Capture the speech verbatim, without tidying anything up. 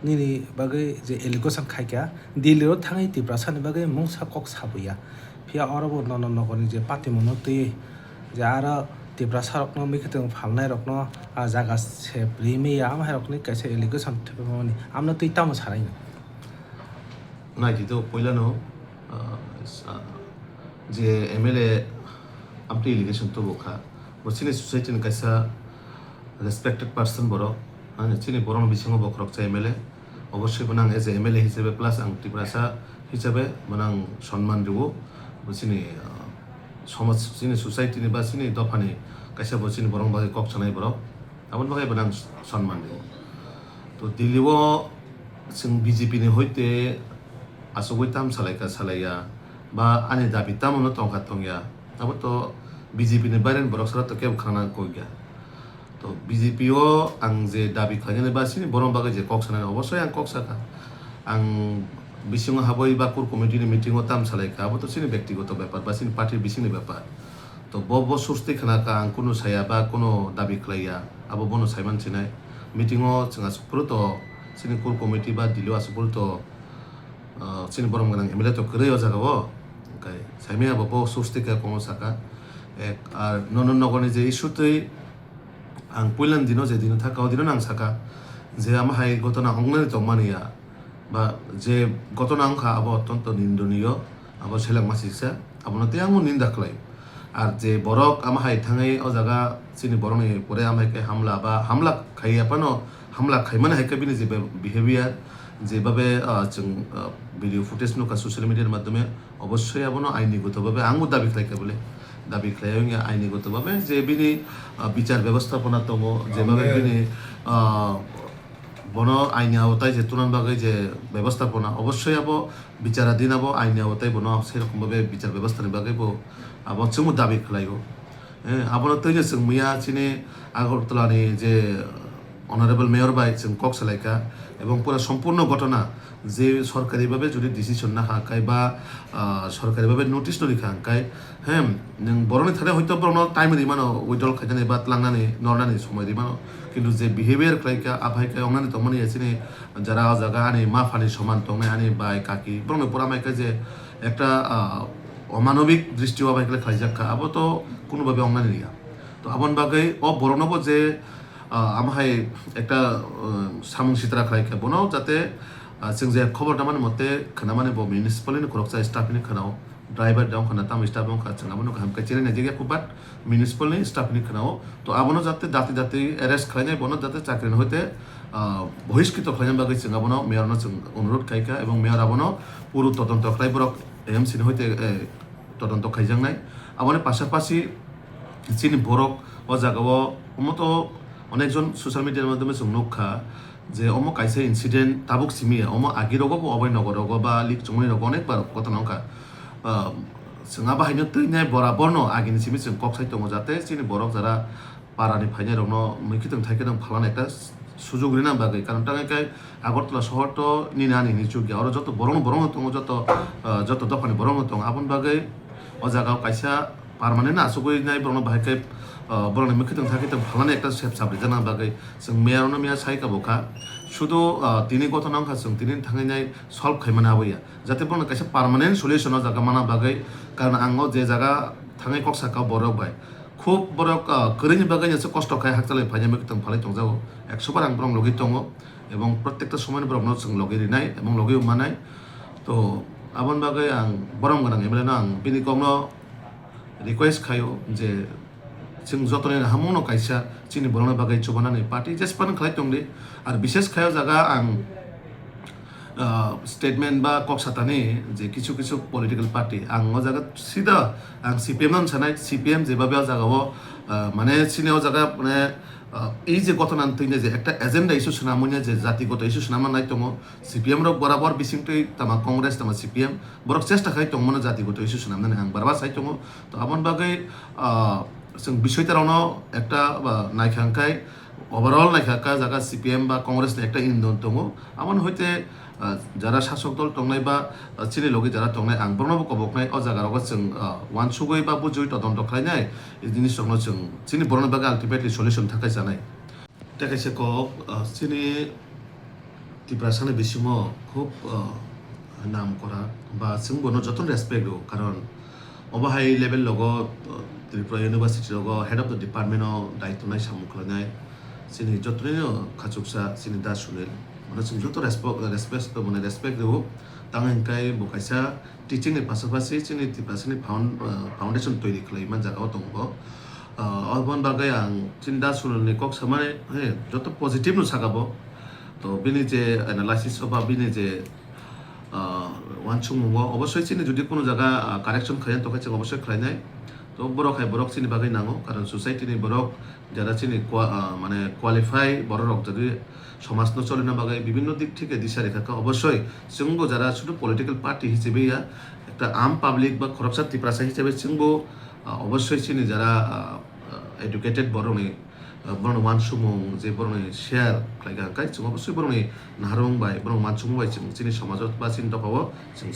Nini bagwi je allegation khaikha, Delhi o thangwi Tiprasa ni bagwi mungsa kok sabuya. Phiya oro bo nono nogor ni je party mono twi je aro Tiprasa rokno mikitwng phalnai rokno a jaga se rimwi ya, amhai rokni kaisa allegation thepimani amno twi tamo sanai no? Naidi to puilano, ah, sa-, je M L A amtwi allegation tubu kha, bo chini society ni kaisa respected person borok, ani chini borok ni bisingo bo khoroksa M L A, oboswi bo nang as a M L A hisabe plus ang Tiprasa hisabe bo nang sonman rwo, bo chini, ah, somaj, chini society ni ba chini dopha ni kaisa bo chini borok ni bagwi kok sanai borok. Aboni bagwi bo nang sonman rwo. To Delhi o chwng B J P ni hoite achugwi tam salaika salaiya ba ani dabi tamo no tongkha tongya, abo to B J P ni baire ni borok sara to kebo khana koi ya. To B J P o ang je dabi khlainani ba chini borok bagwi je kok sanani, obosoi ang kok sakha. Ang bisingo habwi ba core committee ni meeting o tam salaika, abo to chini bektigoto bepar ba chini party bisingni bepar. To bo, bo source twi khna kha, ang kunu saya ba kunu dabi khlai ya, abo bono saiman sinai. Meeting o chwng aswk phuru to chini core committee ba Delhi o aswk phuru to, ah, chini borom gwnang M L A to kwrwi o jaga o. Hwnkhe saimaya bo, bo source twi kha, kono saka. Ek, ar nono nogoni je issue twi ang puilani dino je dino thaka, o dino nang saka je ama hai gotona wngnani tongmani ya. Ba je gotona wngkha abo ottonto nindoniyo, abo seleng masisa, abono tei ang ninda khlai. Ar je borok ama hai thangwi o jaga chini borokni pore ama hai khe hamla ba hamla khaiya phano, hamla khaimani hai khe bini je be-, behavior, je babe, ah, chwng, ah, video footage nukha social media ni madhyome, obosoi abono aini goto babe ang bo dabi khlai kha bole, dabi khlai wngya aini goto babe je bini, ah, bichar bebostapona tongo, je babe bini, ah, bono aini aotai je tunan bagwi je bebostapona, obosoi abo bicharadin abo aini aotai bono sei rokom babe bichar bebostani bagwi bo abo chwngbo dabi khlaio. Eh, abono twino chwng miya chini Agartala ni je honorable mayor bai chwng kok salaikha, ebong pura sompurno gotona je sorkari babe jodi decision na ha kai ba, ah, sorkari babe notice no rikha hwnkhe, Hem, nwng borokni thani hoito borokno time rimano, withdrawal khainani ba tlangnani, nornani somoi rimano. Kintu je behavior khlaikha, aphai khe wngnani tongmani ya chini jara o jaga ani ma phani soman tongnai ani bai kaki. Borokni pura mai khe je ekta, ah, omanobik dristi o bai khe khlaijak kha, abo to kunu babe wngnani ya. To aboni bagwi o borokno bo je, ah, ama hai ekta, ah, samung sitra khlaikha, bono jate, ah, chwng je khobor tamani mote khwnamani bo municipal ni khoroksa staff ni khwnao. Driver de wngkha na tamo staff wngkha, chwng abono kaham khe chinai naijak ya, but municipal ni staff ni khwnao. To abono jate dati dati arrest khlainai, bono jate chakri ni hoite, ah, bohiskito khlaina bagwi chwng abono mayor no chwng onurodh khaikha, ebong mayor abono puru todonto khlai borok A M C ni hoite, eh, todonto khaijaknai. Aboni pasapasi chini borok o jaga o omo to onekjon social media ni madhyome chwng nukha je omo kaisa incident tabuk simi ya, omo agi rogo bo obai nogo rogo ba lik chumui rogo onek bar gotona wngkha. Ah, chwng abo haino twi nai borabor no agini simi chwng kok sai tongo, jate chini borok jara para ni phainai rok no mui khitwng thai khitwng phalna ekta sujug rina bagwi, karon tang khe Agartala sohor to nini ani hinwi chuk ya, oro joto borok no borok no tongo, joto, ah, joto dopha ni borok no tongo, aboni bagwi o jaga o kaisa permanent achugwi nai borok no bahai khe, ah, borok ni mui khitwng thai khitwng phalna ekta sep sap rijak na bagwi chwng mayor no miya sai kabo kha, sudu, ah, tini gotona wngkha chwng tini thangwi nai solve khaimani abo ya. Jate bono kaisa permanent solution o jaga mana bagwi, karon ang o je jaga thangwi kok saka borok bai khub borok, ah, kwrwini bagwi nase kosto khai hakchalwi phainai, mwkhwtwng phalwi tongjago, ekso bar ang borok logi tongo, ebong protekta somoino borokno chwng logi rinai ebong logi manai. To aboni bagwi ang borom gwnang M L A no ang bini kokno request khaio je chwng jotoni hamungno kaisa chini borokni bagwi chubanani party jesphano khlai tongdi. Ar bishes khai o jaga ang, ah, statement ba kok satani je kisu kisu political party, ang o jaga sida ang C P M no sanai, C P M jebabe o jaga o, ah, mane chini o jaga mane, ah, ei je gotona twi je ekta agenda issue swnamwi je jatigoto issue swnamna nai tongo, C P M rok borabor bisingtwi tama Congress tama C P M borok chesta khai tongmano jatigoto issue swnamnani ang barbar sai tongo. To aboni bagwi, ah, chwng bisoitarokno ekta, ah, naikha hwnkhe overall naikha kha jaga C P M ba Congress ni ekta indon tongo. Aboni hoite, ah, jara sasok dol tongnai ba, ah, chini logi jara tongnai ang borokno bo koboknai o jaga rogo chwng, ah, uansugwi ba bujui todonto khlainai. E jinis rokno chwng chini borokni bagwi ultimately solution thakai chanai. Tei kaisa kok, ah, chini Tiprasani bisingo khub, uh, nam kora ba chwng bono jotono respect rw, karon obo hai level logo, uh, Tripura University logo head of the department o daitw nai samung khlainai chini jotono khachuksa chini Da Sunil, mane chwng joto respect, respect, mane respect rw. Tang hinkai bo kaisa teaching ni pasapasi chini Tiprasani found-, uh, foundation toiri khlai man jaga o tongo. Uh, oboni bagwi ang chini Da Sunil ni kok samani, he, joto positive no saka bo. To bini je analysis o ba bini je, ah, uansukmungo obosoi chini jodi kono jaga, ah, correction khlaiya tongkha chwng obosoi khlainai. To borok hai borok chini bagwi nango, karon society ni borok jara chini qua-, ah, mane qualify borok rok jodi somaj no cholina bagwi bibinno dik thike disa rikha kha, obosoi chwngbo jara sudu political party hisabe ya, ekta am public ba khoroksa Tiprasa hisabe chwngbo, ah, obosoi chini jara, ah, ah, educated borok ni, ah, borokni uansukmung je borokni share khlaikha, hwnkhe chwng obosoi borokni naharmung bai, borokni uansukmung bai chwng chini somajo ba chini dophao chwng